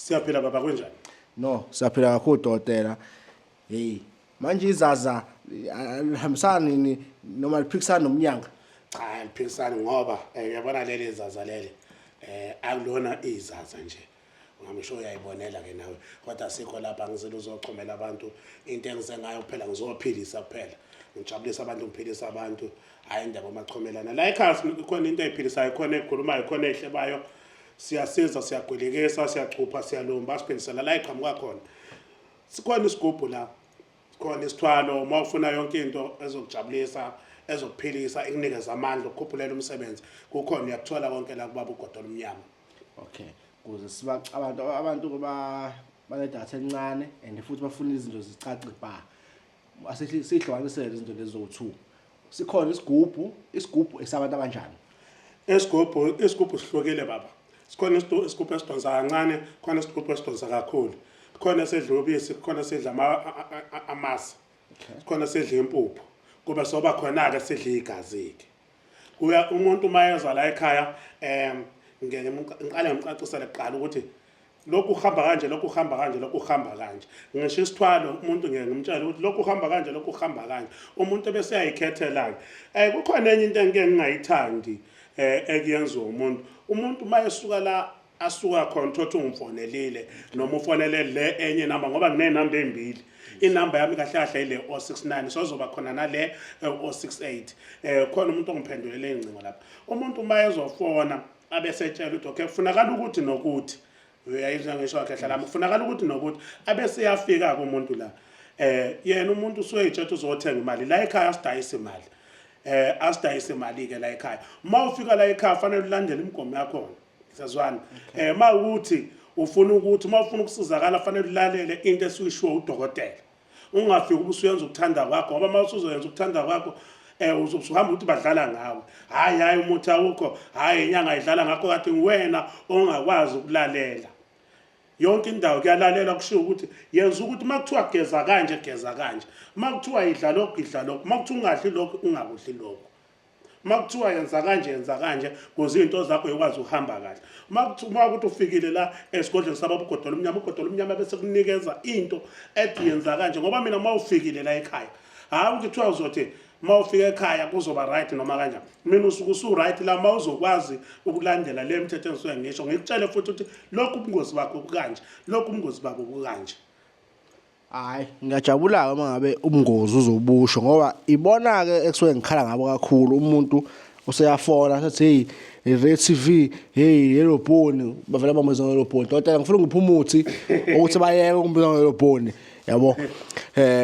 Siyaphila baba, kunjani? No, siyaphila kakhulu dokotela. Hey, manje izaza alihambisani nini noma liphikisana nomnyanga? Cha, aliphikisani ngoba uyabona leli izaza leli akulona izaza nje. Ngisho uyayibonela ke nawe, kodwa sikho lapha ngizile uzochomela abantu into engize ngayo kuphela, ngizophilisa kuphela. Ngijabulisa abantu, ngiphilisa abantu. Hayi indaba amachomelana. La ekhaya khona into eziphilisayo, khona ekhulumayo, khona ehlebayo. Siyasiza, siyagwilikisa, siyachupha, siyalumba, siphindisela la iqhamuka khona. Sikhona isigubhu la, sikhona isithwalo. Uma ufuna yonke into ezokujabulisa, ezokuphilisa, ikunikeza amandla, ukukhuphulela umsebenzi, kukhona, uyakuthola konke la kubaba uGodola Umnyama. Okay, kuze siba abantu ba banedatha elincane and futhi bafuna izinto zicace ba. Asihlukanisele izinto lezi zowu-2. Sikhona isigubhu, isigubhu esabantu abanjani? Isigubhu sihlukile baba. Sikhona isigubhu esidonsa kancane, khona isigubhu esidonsa kakhulu. Khona esidla ubisi, khona esidla amasi. Khona esidla impuphu. Kube soba khona-ke sidla igazi-ke. Kuya umuntu uma eza la ekhaya, ngeke ngiqale ngimcacisele kuqala ukuthi lokhu kuhamba kanje, lokhu kuhamba kanje, lokhu kuhamba kanje. Ngisho isithwalo umuntu ngeke ngimtshele ukuthi lokhu kuhamba kanje, lokhu kuhamba kanje. Umuntu bese uyayikhethela-ke. Kukhona enye into engike ngingayithandi ekuyenziwa umuntu. Umuntu uma esuka la asuka khona, uthothi ungifonelile noma ufonele le enye namba, ngoba nginey'namba ey'mbili. Inamba yami kahle kahle ile 069, sozoba khona nale 068. Khona umuntu ongiphendulele ingcingo lapha. Umuntu uma ezofona abesetshela ukuthi okay, kufunakala ukuthi nokuthi, uyayizwa ngisho khehla lami, kufunakala ukuthi nokuthi, abese yafika umuntu la. Yena umuntu usuyitshela uzothenga imali la ekhaya, asidayisa imali. Asidayisa imali ke la ekhaya. Uma ufika la ekhaya fanele ulandele imigomo yakhona. Siyazwana. Uma ukuthi ufuna ukuthi uma ufuna ukusizakala fanele ulalele into esuyishiwo udokotela. Ungafiki ubusuyenza ukuthanda kwakho, ngoba uma usuzoyenza ukuthanda kwakho uzohamba ukuthi badlala ngawe. Hayi hayi, umuthi awukho, hayi inyanga idlala ngakho, kade wena ongakwazi ukulalela. Yonke indawo kuyalalela, kushiwo ukuthi yenza ukuthi uma kuthiwa geza kanje, geza kanje. Uma kuthiwa idla lokhu, idla lokhu. Uma kuthiwa ungadli lokhu, ungakudli lokhu. Uma kuthiwa yenza kanje, yenza kanje, kuze izinto zakho ikwazi ukuhamba kahle. Uma ukuthi ufikile la esigodlweni sababa uGodola Umnyama, uGodola Umnyama bese kunikeza into ethi yenza kanje. Ngoba mina uma ufikile la ekhaya, hhayi ukuthi kuthiwa uzothi uma ufika ekhaya kuzoba right noma kanjani. Mina usuke usu-right la uma uzokwazi ukulandela le mithetho engisuke ngisho, ngikutshele futhi ukuthi lokhu ubungozi bakho bukanje, lokhu ubungozi bakho bukanje. Hhayi, ngiyajabula-ke uma ngabe ubungozi uzobusho, ngoba ibona-ke ekusuke ngikhala ngabo kakhulu. Umuntu useyafona asethi hey, Red TV, hey, yellow bone, bavele bambiza nge-yellow bone. Dokotela, ngifuna ungiphe umuthi ukuthi bayeke ukungibiza nge-yellow bone, yabo.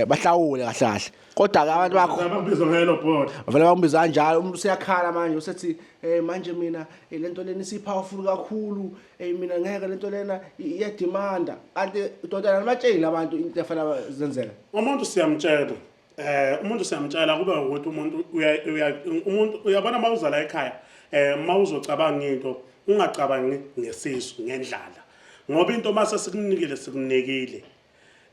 Bahlawule kahle kahle. Kodwa-ke abantu bakho Bakubiza nge-yellow bone. Bavele bambiza kanjalo, umuntu useyakhala manje, usethi manje mina lento lena isi-powerful kakhulu, mina ngeke lento lena iyademanda. Kanti dokotela, nibatsheli abantu into efanele zenzeka. Umuntu siyamtshela. Umuntu siyamtshela, kube ukuthi umuntu uya umuntu uyabona uma uza la ekhaya, uma uzocabanga into ungacabangi ngesisu, ngendlala. Ngoba into mase sikunikile, sikunikile.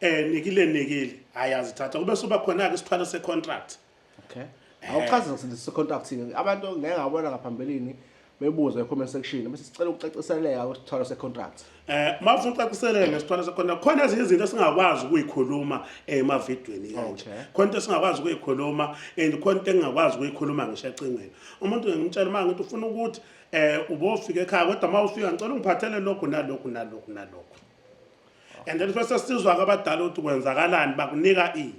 Nikile nikile, hayi azithatha. Kube suba khona ke isithwalo se contract. Okay. Awuchaze ngesindisi contract ke. Abantu ngeke ngabona ngaphambilini bebuza e-comment section bese sicela ukucaciseleka kwesithwalo se-contract. Uma ufuna ukucaciseleka ngesithwalo se-contract, khona ezinye izinto esingakwazi ukuyikhuluma emavidweni kanje. Khona into esingakwazi ukuyikhuluma and khona into engingakwazi ukuyikhuluma ngisho ecingweni. Umuntu ngimtshela uma ngithi ufuna ukuthi ubofika ekhaya, kodwa uma ufika ngicela ungiphathele lokhu nalokhu nalokhu nalokhu. And then bese sisizwa ke abadala ukuthi kwenzakalani, bakunika ini.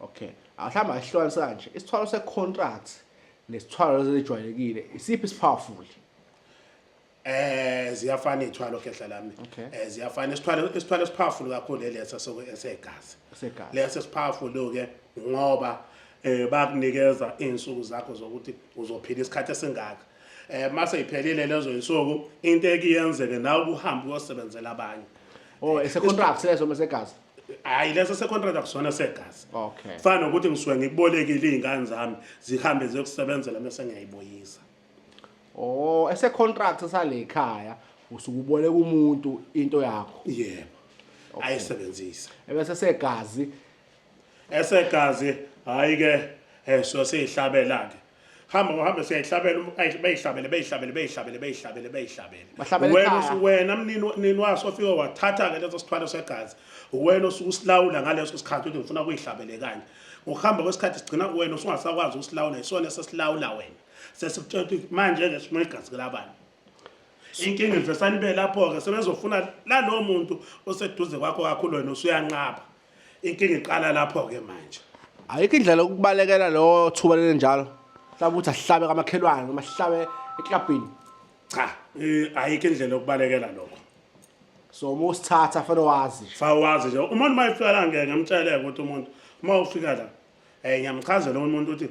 Okay. Mhlawumbe asihlukanise kanje. Isithwalo se-contract nesithwalo lezi ejwayelekile, isiphi isi-powerful? Ziyafana iy'thwalo, khehla lami. Ziyafana isithwalo esi-powerful kakhulu leso esegazi. Esegazi. Leso esi-powerful ke ngoba bakunikeza izinsuku zakho zokuthi uzophila isikhathi esingaka. Mase iphelile lezo insuku, into ekuyenzeke nawe uhambe uyosebenzela abanye. Oh, ese-contract leso mesegazi. Hayi, leso se-contract akusona segazi. Okay. Fana nokuthi ngisuke ngikubolekile iy'ngane zami zihambe ziyokusebenzela mese ngiyayibuyisa. Oh, ese-contract sale ekhaya usuke uboleka umuntu into yakho. Yebo. Ayisebenzise. Ebese segazi esegazi, hayi ke so siyihlabela ke. Hamba uhambe siyayihlabela beyihlabele beyihlabele beyihlabele beyihlabele beyihlabele. Bahlabele Wena ekhaya. wena mnini nini waso ofike wathatha ke leso sithwalo segazi. Wena osuke usilawula ngaleso sikhathi ukuthi ngifuna kuyihlabele kanje. Ngokuhamba kwesikhathi sigcina wena usungasakwazi ukusilawula isona sesilawula wena. Sesikutshela ukuthi manje ke sifuna igazi labani. Inkinga ivesane ibe lapho-ke sebezofuna lalowo muntu oseduze kwakho kakhulu wena usuyanqaba. Inkinga iqala lapho-ke manje. Ayikho indlela yokubalekela lo thuba lelinjalo. Mhlawumbe ukuthi asihlabe kamakhelwane noma sihlabe eklabhini. Cha, ayikho indlela yokubalekela lokho. So uma usithatha fanele wazi. Fa wazi nje. Umuntu uma efika la ngeke ngimtshele ukuthi umuntu uma ufika la ngiyamchazela umuntu ukuthi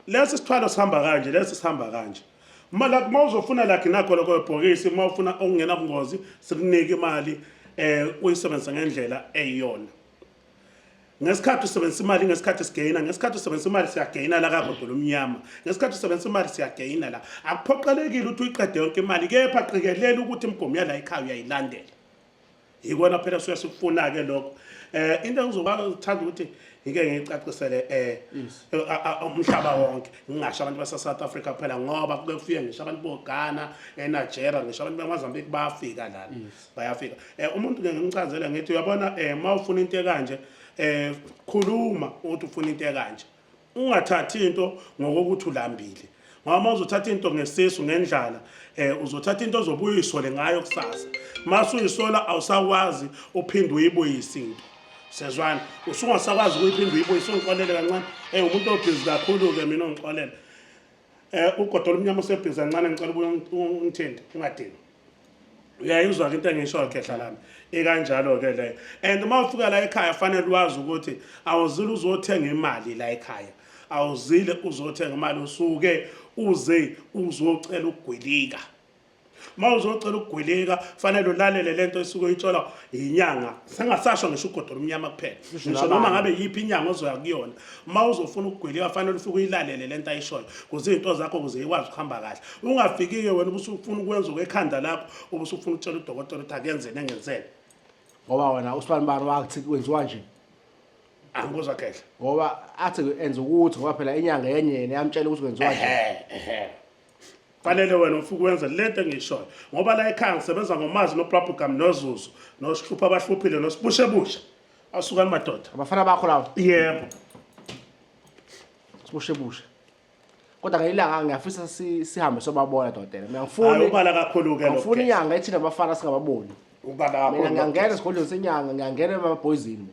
lesi sithwalo sihamba kanje lesi sihamba kanje. Uma la uma uzofuna lakhe nakho lokho ebhokisi uma ufuna okungena bungozi sikunike imali uyisebenzise ngendlela eyiyona. Ngesikhathi usebenzisa imali ngesikhathi sigeyina ngesikhathi usebenzisa imali siyageyina la kagodo lomnyama ngesikhathi usebenzisa imali siyageyina la akuphoqelekile ukuthi uyiqede yonke imali kepha qikelela ukuthi imigomo yala ekhaya uyayilandela yikona phela suke sikufuna-ke lokho into engizothanda ukuthi ngike ngiyicacisele umhlaba wonke ngingasho abantu base-South Africa kuphela ngoba kuke kufike ngisho abantu boGhana eNigeria ngisho abantu beMozambique bayafika lana bayafika umuntu ke ngimchazele ngithi uyabona uma ufuna into ekanje khuluma ukuthi ufuna into ekanje ungathathi into ngokokuthi ulambile ngoba uma uzothatha into ngesisu ngendlala uzothatha into ozobuya uyisole ngayo kusasa mase uyisola awusakwazi uphinde uyibuyise into sezwana usungasakwazi ukuyiphinda uyibuyise ungixolele kancane umuntu obhizi kakhulu-ke mina ongixolele ugodo lomnyama usebhizi kancane ngicela ubuye ungithinte ungadini uyayizwa-ke into engishoyo khehla lami ikanjalo-ke leyo and uma ufika la ekhaya fanele wazi ukuthi awuzile uzothenga imali la ekhaya awuzile uzothenga imali usuke uze uzocela ukugwilika uma uzocela ukugwilika fanele ulalele lento esuke uyitshelwa inyanga sengasasho ngisho ugodo lomnyama kuphela ngisho noma ngabe yiphi inyanga ozoya kuyona uma uzofuna ukugwilika fanele ufike uyilalele lento ayishoyo kuze izinto zakho kuze ikwazi ukuhamba kahle ungafiki-ke wena ubusufuna ukwenza okwekhanda lakho ubusufuna ukutshela udokotela ukuthi akenzeni engenzeni ngoba wena usibanibani wakuthi kwenziwa nje angikuzwa khehla ngoba athi enza ukuthi ngoba phela inyanga yenye yena yamtshela ukuthi kwenziwa nje ehe fanele wena ufike wenze lento engiyishoyo ngoba la ekhaya ngisebenza ngomazi nobubblegum nozuzu nosihlupha abahluphile nosibushebushe asukani madoda abafana bakho lawo yebo sibushebushe kodwa ngelanga ngiyafisa sihambe sobabona dokotela mina hayi ngifuni ubala kakhulu-ke lokho ngifuna inyanga ethina abafana singababoni ubala mina kakhulu ngiyangena esigodlweni senyanga ngiyangena emabhoyizini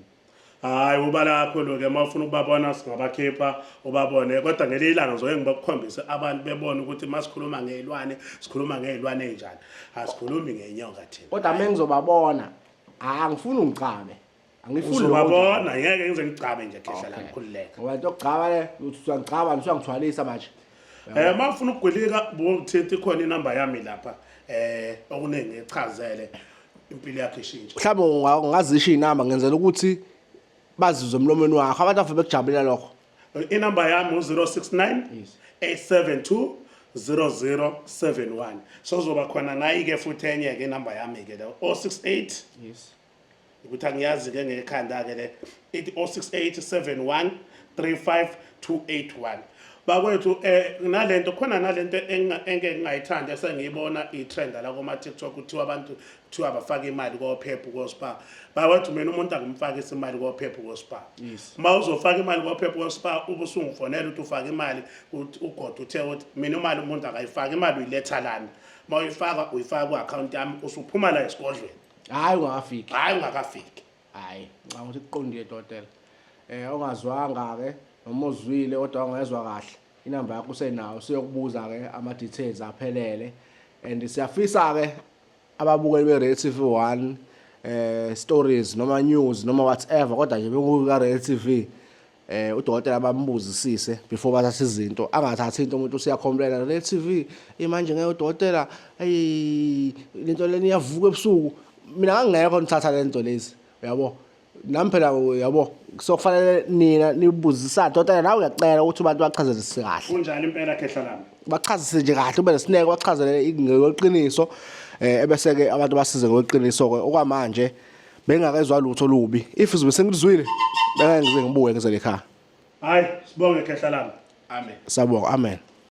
hayi ubala kakhulu-ke uma ufuna ukubabona singabakhipha ubabone kodwa ngelinye ilanga ngizoke ngibakukhombise abantu bebone ukuthi uma sikhuluma ngey'lwane sikhuluma ngey'lwane ey'njani asikhulumi ngey'nyoka thina kodwa uma ngizobabona angifuni ungicabe angifuni uzobabona ngeke ngize ngigcabe nje khehla lami khululeka ngoba into yokugcaba le uthi uyangigcaba usuyangithwalisa manje Uma ufuna ukugwilika bokuthinta ikhona inamba yami lapha okuningi ngichazele impilo yakho ishintshe mhlawumbe ungazisho iy'namba ngenzela ukuthi bazizwe emlomeni wakho abantu ave bekujabulela lokho inamba yami u-069 872 0071 sozoba khona nayi-ke futhi enye-ke inamba yami-ke leyo 068 yes ukuthi angiyazi-ke ngekhanda-ke le ithi 068 71 35 281 bakwethu nalento khona nalento engeke ngingayithandi esengiyibona i-trend la kuma-TikTok kuthiwa abantu kuthiwa abafake imali kophepha koSpar bakwethu mina umuntu angimfakisa imali kophepha koSpar uma uzofaka imali kophepha koSpar ube usungifonela ukuthi ufake imali ugodo uthe ukuthi mina imali umuntu akayifaki imali uyiletha lana uma uyifaka uyifaka ku-akhawunti yami usuphuma la esigodlweni hhayi ungakafiki hhayi ungakafiki hhayi ngicabanga ukuthi kuqondile dokotela ongazwanga ke noma uzwile kodwa ongezwa kahle inamba yakho usenayo useyokubuza ke ama-details aphelele and siyafisa ke ababukeli be-Ray TV 1 stories noma news noma whatever kodwa nje bekuka Ray TV udokotela bambuzisise before bathatha izinto angathathi into umuntu usiyacomplaina Ray TV imanje ngeke udokotela hey lento leni iyavuka ebusuku mina ngangekho nithatha lento lezi uyabo nami phela uyabo sokufanele nina nibuzisane dokotela nawe uyacela ukuthi abantu bachazelise kahle kunjalo impela khehla lami bachazise nje kahle ube nesineke bachazele ngokweqiniso ebese ke abantu basize ngokweqiniso ke okwamanje bengakezwa lutho olubi if izobe sengilizwile bengeke ngize ngibuye ngize ekhaya hayi sibonge khehla lami amen sabonga amen.